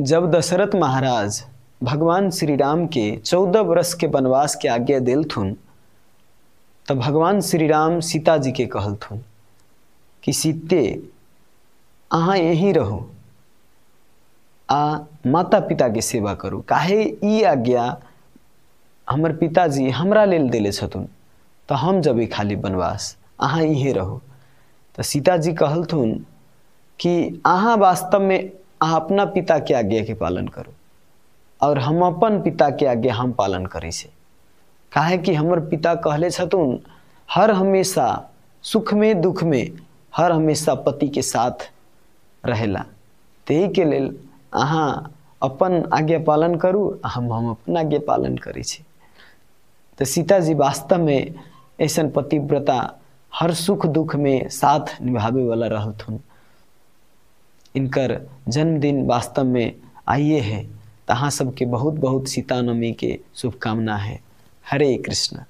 जब दशरथ महाराज भगवान श्री राम के 14 वर्ष के वनवास के आज्ञा देलथुन तब भगवान श्री राम सीता जी के कहलथुन कि सीते अहाँ यहीं रहू आ माता पिता के सेवा करू। काहे ई आज्ञा हमर पिताजी हमरा लेल देले छथुन तो हम जबे खाली वनवास, अहाँ इहे रहू। तो सीताजी कहलथुन कि अहाँ वास्तव में अहाँ अपना पिता के आज्ञा के पालन करू और हम अपन पिता के आज्ञा हम पालन करै छी। काहे कि हमर पिता कहले छथुन हर हमेशा सुख में दुख में हर हमेशा पति के साथ रहेला, तही के लेल अहाँ अपन आज्ञा पालन करू, हम अपन आज्ञा पालन करै छी। तो सीताजी वास्तव में ऐसन पतिव्रता हर सुख दुख में साथ निभावे वाला रहलथुन। इनकर जन्मदिन वास्तव में आइए है। तो अहाँ सबके बहुत बहुत सीता नवमी के शुभकामना है। हरे कृष्ण।